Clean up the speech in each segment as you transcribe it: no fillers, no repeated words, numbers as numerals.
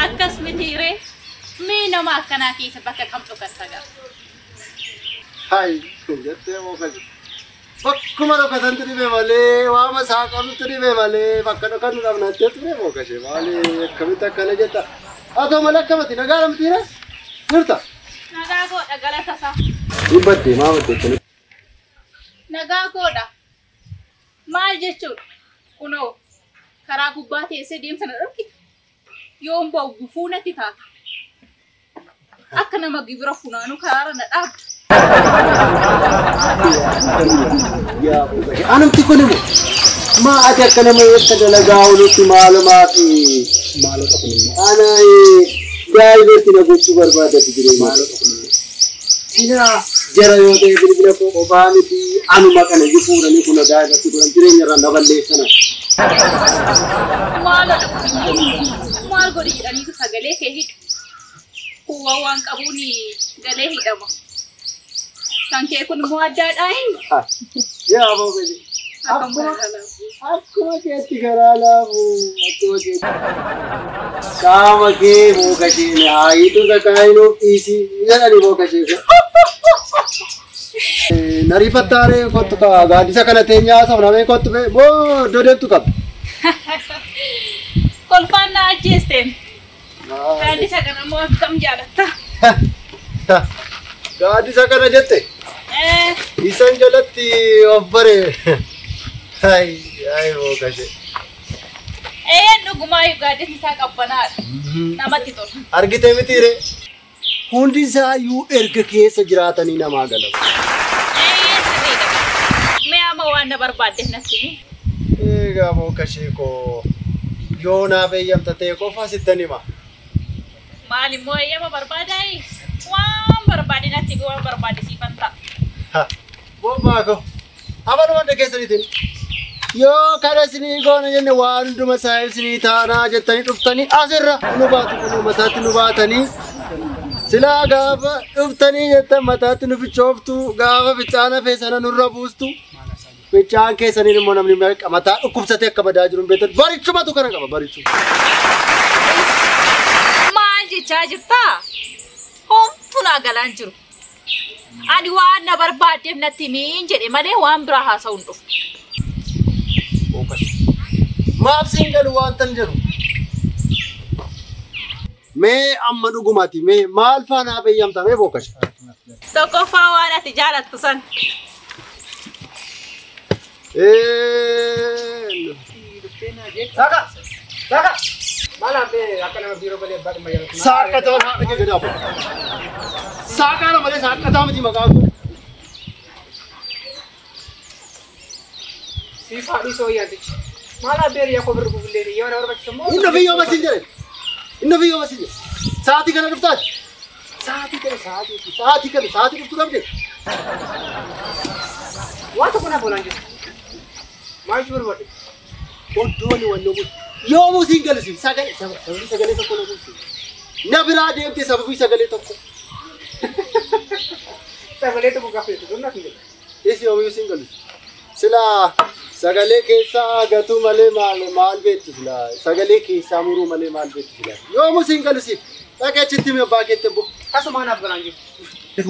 Akkas mitiiree mee nama akkanaa keessa bakka kam dhokata gara? Hai, jettee mookashe. Bakkuma dhokatantu dhibee malee waama saaqamtu dhibee malee bakka dhokannu dhabnattee ture mookashe malee akkamitti akkana jetta. Haa ta'u malee akkamati nagaa namtiire jirta? Nagaa godha galata isaa. Dubbattee maa battee? Nagaa godha. Maal jechuudha? Kunoo karaa gubbaa teessee deemsa na dhorkita. Yoon ba'u gufuu natti taata. Akka nama gibira funaanuu karaarra na dhaabda. Anumti kun immoo maa ati akka nama eessa dalagaa oolutti maalumaa fi maalota kun immoo ana daayiveerti na gochuu barbaadatti jireenya maalota kun immoo silaa jara yoo ta'e bilbila koo qofaa miti anuma kana fuudhanii kun daayiveerti godhan jireenya irraa na balleessana. Maalota kun immoo maal godhi jedhaniitu sagalee kee hidhu. Kuwaa waan qabuun galee hidhama. Kan kee kun immoo addaadhaa hin? Yaa boobee. Akkuma keetti garaa laafu akkuma keetti. Qaama kee booka isheen haayitu sakaayinuu dhiisii jedhani booka ishee. Nariifattaaree kottu kaa gaaddisa kana teenyaa haasofna kottu bee moo iddoo deemtu qabda? Kolfaan na ajjeesteen. Gaaddisa kana immoo akkam jaalatta? Gaaddisa kana jette? Isan jalatti of bare. Hai, hai booka ishee. Dhugumaayyuu gaaddisni isaa qabbanaadha. Namatti tola. Argite mitiire? Hundi isaayyuu erga keessa jiraatanii namaa galamu. Sirriidha. Mee amma waan na barbaaddeef natti himi. Egaa booka ishee koo yoo naaf eeyyamta ta'e qofa sittan hima. Maal immoo eeyyama barbaadaayi? Waan barbaade natti himi waan barbaade siifan ta'a. Bobbaa Afaan wanta keessaniitiin yoo kana isinii goona jenne waan hunduma isaa isinii taanaa jettanii dhuftanii asirra nu baatu kun mataatti nu baatanii silaa gaafa dhuftanii jettan mataatti nu fichooftu gaafa ficaana feesana nurra buustu ficaan keessaniin immoo namni mataa dhukkubsatee akka badaa jiru hin beektan barichumatu kana qaba barichuma. Maal jechaa jirtaa? Homtuu naa galaan jiru. Ani waan na barbaaddeef natti himiin jedhe malee waan biraa haasa'uu hin dhufu. Maaf siin galu waan tan jedhu. Mee amma dhugumati mee maal faana fayyamta mee bookash. Tokkoffaa waan ati jaalattu san. Saka! Saka! Maal akka nama biiroo galee abbaa dhimma jaalatu. Saakka ta'an haadha kee gadi hafu. Saakkaadha malee saakkataa miti maqaan kun. Siif haadhi soo yaadichi. Maal abbee riyaa koo birri gugullee yoo na barbaachisu immoo. Inni ofii yooma siin jedhe. Inni ofii yooma siin jedhe. Sa'aatii kana dhuftaati. Sa'aatii kana sa'aatii sa'aatii kana sa'aatii dhuftu dhabde. Waan tokko naaf oolaan jiru. Maal jechuu barbaadde? Oddoon wannoo kun yoomuu siin galu siin sagalee sababii sagalee tokko na bulchu. Na biraa deemtee sababii sagalee tokko. Sagalee tokko gaafa jettu naaf hin galu. Isi yoomuu siin galu. Silaa sagalee keessaa gatuu malee maal maal beektu silaa sagalee keessaa muruu malee maal beektu silaa yoomuu siin galu siif dhaqee achitti mi abbaa keetti bu'u. Akkasuma naaf galaan jiru.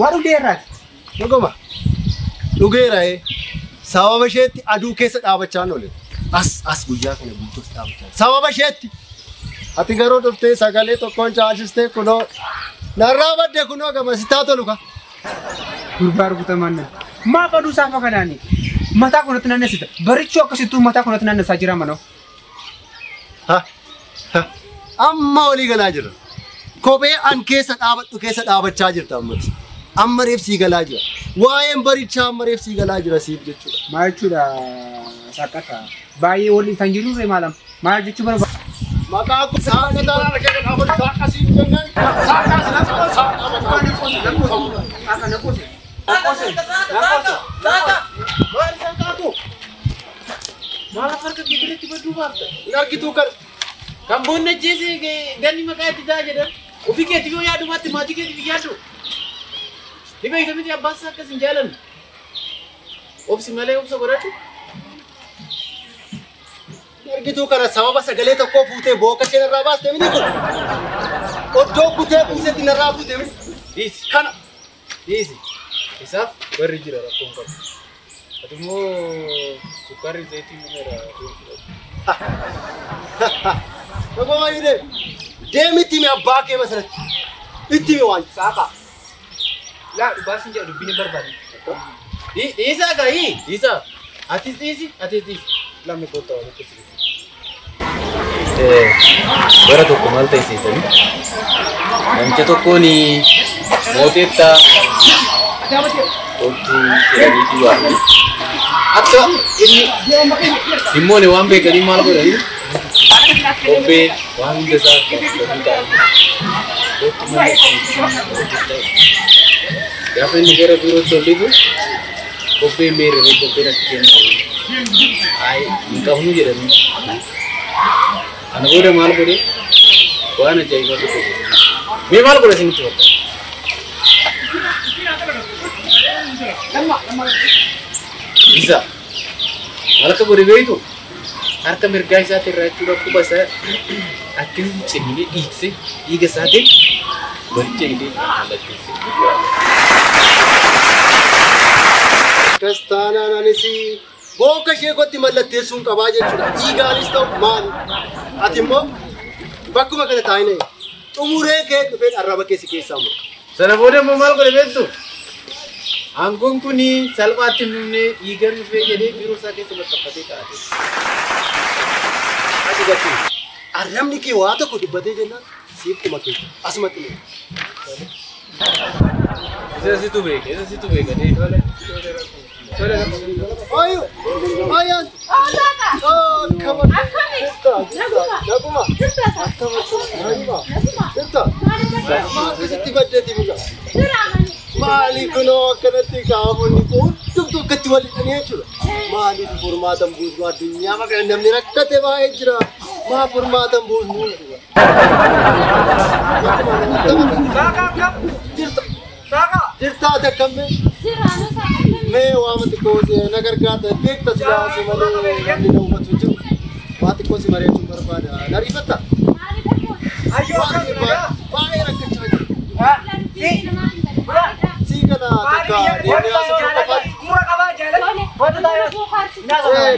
Waa dhugdee irraati. Dhuguma. Dhugeera sababa isheetti aduu keessa dhaabachaa oole. As as guyyaa kana guutuuf dhaabachaa. Sababa isheetti ati garuu dhuftee sagalee tokkoon caalchistee kunoo narraa badde kunoo gamasitaa tolu ka. Gurbaa rukutamaan nan. Maaf aduu saafa kanaani? Mataa kanatti naannessita. Barichuu akkasittuu mataa kanatti naannessaa jira manoo. Amma walii galaa jirra. Kophee an keessa dhaabadhu keessa dhaabachaa jirta ammatti. Amma reef sii galaa jira. Waa'een barichaa amma reef sii galaa jira siif jechuudha. Maal jechuudha saqqata. Baay'ee waliin kan jirurre maalam. Maal jechuu barbaada? Maqaa kun saaqataa harka kan dhaabatu saaqasii jennaan saaqasii saaqaa maal saaqaatu? Maal farka keetirratti baduu baafta? Hin argituu kana. Kan boonna jeese ganni maqaa itti ta'a jedhan. Ofii keetiif yoo yaadumaatti maatii keetiif yaadu. Dhibee miti abbaan isaa akkas hin jaalanne. Obsi malee obsa godhadhu. Argituu kana sababa sagalee tokkoo fuutee booka ishee narraa baaste miti kun. Oddoo kutee buusetti narraa fuute miti. Dhiisi. Kana. Dhiisi. Isaaf barri jira rakkoon qabu. Ati immoo sukkaarri zayitii dhumeera. Dhuguma jedhee deemi itti himi abbaa kee masaratti. Itti himi waan. Saaqa. Laa dhugaa siin jedha dubbiin hin barbaadne. Dhiisaa gahii. Dhiisaa. Atis dhiisi atis dhiisi. Lamni kottaa walitti si. Bara tokko maal ta'e seetanii? Namicha tokkoon mooteettaa kottuu jedhaniitu waamni. Akka inni dhimmoonni waan beekanii maal godhanii? Kophee waan hunda isaa godhanii ta'anii kottu mana keessi. Gaafa inni gara biirootti ol dhiitu kophee meerre kophee natti kennamu. Ayi hin qabnu jedhanii. Kana booda maal godhe? Waan ajaa'ibaa tokko godhe. Mee maal godhe isinitti fakkaata? Isa maal akka godhe beektu? Harka mirgaa isaatti irraa jechuudha quba isaa akkasitti cimnee dhiigse dhiiga isaatiin baricha hidhee mallatteesse. Akkas taanaan anis booka ishee kootti mallatteessuun qabaa jechuudha. Dhiigaanis ta'u maal? Ati immoo bakkuma kana taa'ine xumuree kee dhufeen arraba keessi keessaa mura. Sana booda immoo maal godhe beektu? Aangoon kun salphaatti hin dhumne dhiigaan dhufee jedhee biiroo isaa keessa maxxanfatee kaa'ate. Ati gatii arrabni kee waa tokko dubbatee jennaan siif dhuma kee asumatti ni. Isa situ beeka, isa situ beeka. Ayo, ayan. Oh, come on. Naguma. Naguma. Jirta. Naguma. Jirta. Maal akkasitti baddeeti muka? Maali kunoo akkanatti qaamonni kun hundumtuu akkatti wal hidhanii jechuudha. Maaliif furmaatan buusnu addunyaa kana namni rakkate baay'ee jira. Maa furmaatan buusnu? Jirta. Jirtaa takkamme. Mee waama xiqqoo na gargaarta beekta silaasee malee namni na hubatu jiru. Waa xiqqoo si mari'achuun barbaada. Na rifatta? Baay'ee rakkachaa jiru. Si kana takka deemnee haasofuu qofaatti.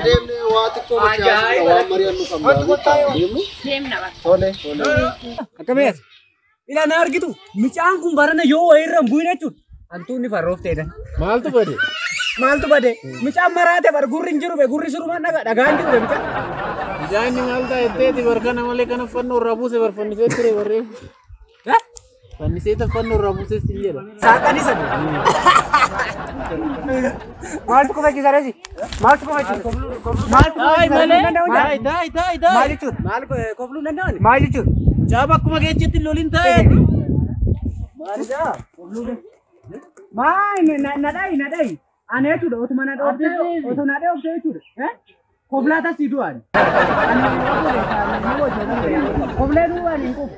Deemnee waa xiqqoo machaasudha waan mari'annu qabna. Deemna bakka. Tole. Tole. Akkamitti? Ilaa na argitu mucaan kun barana yoo wayirra hin bu'in jechuudha. Hantuunni farroof ta'edha. Maaltu bade? Maaltu bade? Mucaan maraate bar gurri hin jiru be gurri sirumaan dhagaa hin jiru be mucaan. Bishaan maal ta'e etteeti barkana malee kan uffannoo irraa buuse barfannisee ture barreef. Fannisee uffannoo irraa buuse siin jedha. Saaqanii sadi. Maaltu kufachiisa reesi? Maaltu kufachiisa? Maaltu Daai malee. Daai daai daai. Maal jechuudha? Maal kofluu danda'ani? Maal jechuudha? Mucaa bakkuma geejjitti loliin taa'e. Maalidhaa? Maal na dhayi na dhayi. Ani jechuudha otuma na dhoofte otuma na dhoofte jechuudha. Koblaa tasii du'aan. Ani koblee du'aan hin qubu.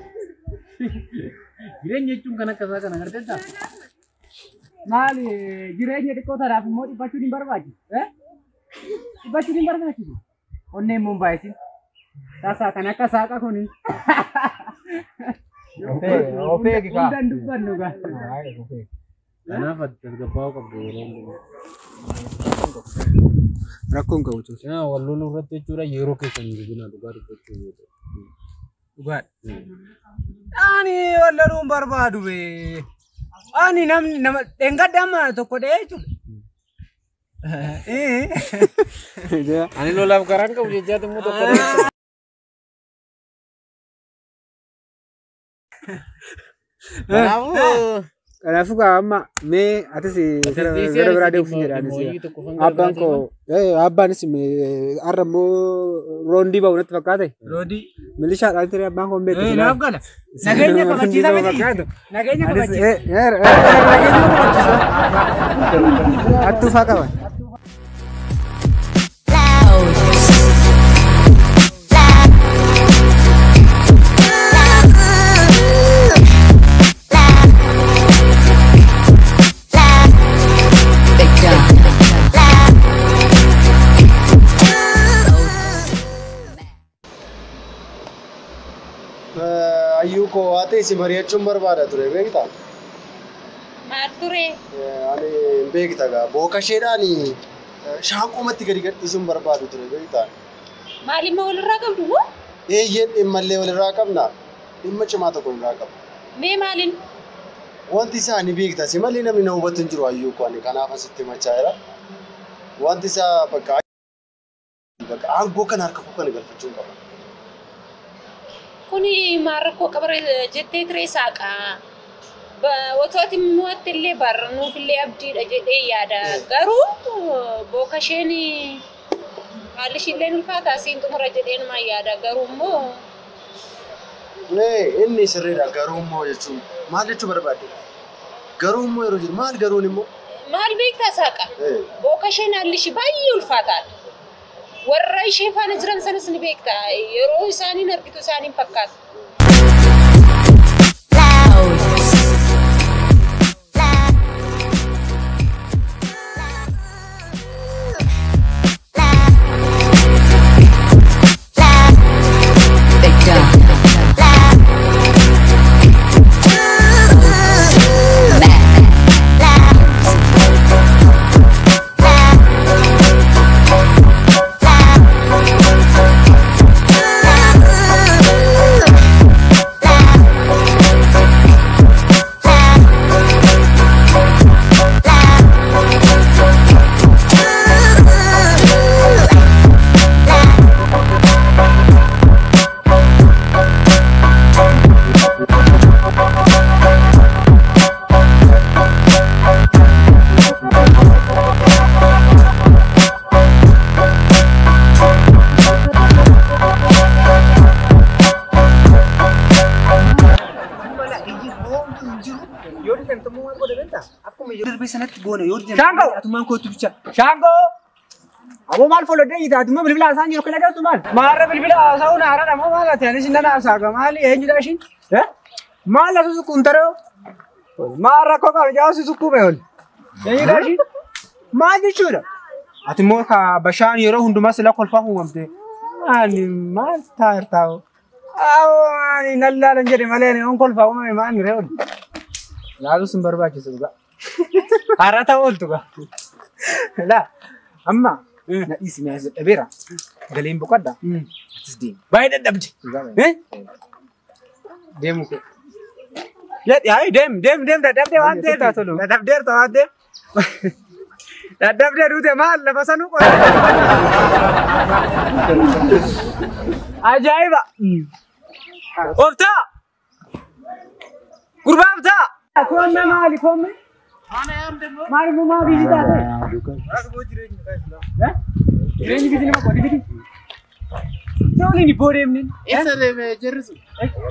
Jireenya jechuun kan akkasaa kana agarteetta? Maali jireenya xiqqoo tanaaf immoo dhiphachuun hin barbaachisu. Dhiphachuun hin barbaachisu. Onneen immoo hin baay'isin. Tasaa kan akka saaqa kuni. Of eegi kaa. Hundaan dubbannu gaa. Kanaaf ati tasgabbaa'uu qabdu yeroo hundumaa. Rakkoon qabu jechuudha. Yaa wal loluu irratti jechuudha yeroo keessan hin gubinaa dhugaa dubbachuu yoo ta'u. Dhugaadha. Ani wal loluun barbaadu bee. Ani namni nama dheengadda amma tokko dha'ee jechuudha. Ani lolaaf karaan qabu jechaati immoo tokko dha'ee. Kanaafuu Kanaafuu gaa amma mee atis gara biraa deemuuf jedha anis. Abbaan koo abbaanis har'a immoo roondii ba'u natti fakkaate. Roodii. Milishaadhaan ture abbaan koo hin beektu. Naaf gala. Nageenya kabachiisa miti. Nageenya kabachiisa. Nageenya kabachiisa. Hattuu faa qaban. Ayyuu koo waa ta'e si mari'achuun barbaada ture beektaa? Maal ture? Ani hin beekta gaa booka isheedhaan shaanqoomatti gadi gadhiisuun barbaadu ture beektaa? Maal immoo walirraa qabdu moo? Eeyyeen dhimmallee walirraa qabna. Dhimma cimaa tokko walirraa qabna. Mee maaliin? Wanti isaa ni beekta si malee namni na hubatu hin jiru ayyuu koo ani kanaaf asitti himachaa jira. Wanti isaa bakka aangoo kana harka koo kana galfachuu hin qaba. Kuni maal rakkoo qaba jettee ture saaqa. Otoo ati mo'atte illee barnuuf illee abdiidha jedhee yaada. Garuu booka isheen haalli ishee illee ulfaataa siin xumura jedhee numa yaada. Garuu immoo. Inni sirriidha garuu immoo jechuun maal jechuu barbaadde? Garuu immoo yeroo jiru maal garuun immoo? Maal beektaa saaqa? Booka isheen haalli ishee baay'ee ulfaataadha. Warra ishee faana jiran sanas ni beekta. Yeroo isaaniin argitu isaaniin fakkaatu. goona yoo didan. Shaangoo! Atumaan kootu bicha. Shaangoo! Aboo maal folodee jita? Atuma bilbila haasaan jiru kana agartu maal? Maarra bilbila haasa'uun haaraadha moo maal ati? Anis nan haasaaga maali? Eenyudha ishiin? Maal lasu sukkuun taree? Maal rakkoo qabu ja'a si sukkuume ol. Eenyudha ishiin? Maal jechuudha? Ati immoo ka bashaan yeroo hundumaa sila kolfaa uumamte. Maali maal taa'irtaa? Awoo ani nan laalan jedhe malee ani on kolfaa uumame maal ree ol. Laaluu sun barbaachisu dhugaa. Haaraa ta'uu ooltu gaa. Laa amma na dhiisi mi'aas dadhabeera. Galeen boqodha. Atis deemi. Baay'ee dadhabde. Deemu kee. Jedhi hayi deemi deemi deemi dadhabdee waan ta'eef tolu. Dadhabdeerta waan ta'eef. Dadhabdee duute maal lafa sanuu qola. Ajaa'iba. Ooftaa. Gurbaa ooftaa. Koomme maali koomme? Maali immoo maa biizii taate? Jireenyi biizii nama qoodi fidi. Tooni ni boodeemni. Eessa deemee jirri sun?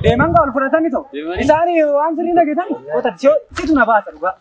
Deeman gaa ol fudhatanii ta'u. Isaan waan sirrii dhageetan qoota situ na baasa dhugaa.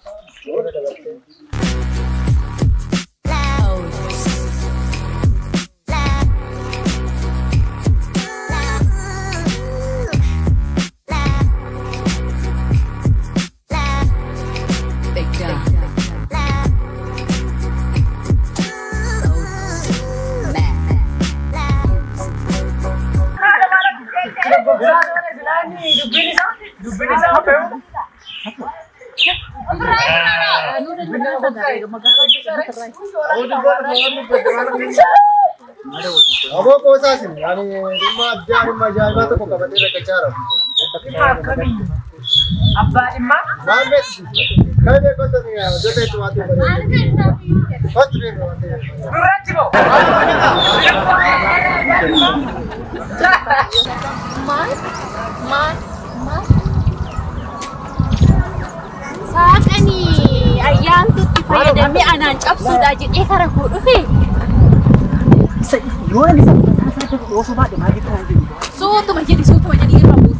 Aboo qoosaasin ani dhimma addaa dhimma ajaa'ibaa tokko qabadhee rakkachaa jira. Abbaa dhimmaa? Maal beeksisu? Kan beekota hojjeta itti waan ta'eef. Kottu beeku waan ta'eef. Duratti moo? Maal? Maal? Maal? Saaqanii ayyaantutti fayyadamee anaan cabsuudha jedhee kara koo dhufe. Yoo namni isaa ta'e osoo baadhe maal jettaa jedhu. Suutuma jedhi suutuma jedhi irra buusi.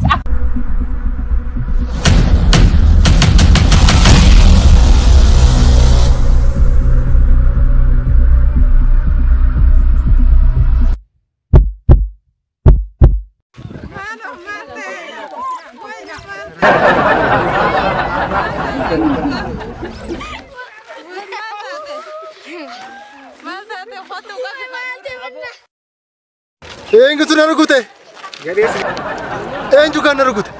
Eenyutu na rukute? Eenyu kan na rukute?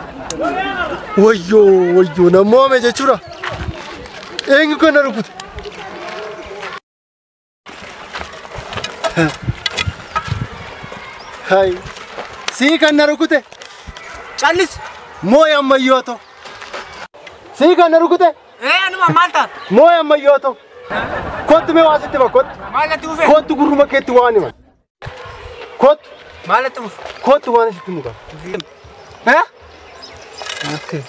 Wayyoo wayyoo na moome jechuudha. Eenyu kan na rukute? Hai sii kan na rukute? Callis. Mooyi ammayyoo ta'u. Sii kan na rukute? Anuma maal taata? Mooyi ammayyoo ta'u. Kottu mee waa sitti hima kottu. Maalatti dhufe? Kottu gurruma keetti waan hima. Kottu. Maalatti dhufe? Kottu waan sitti himu qaba. Okay.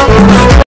Thank you.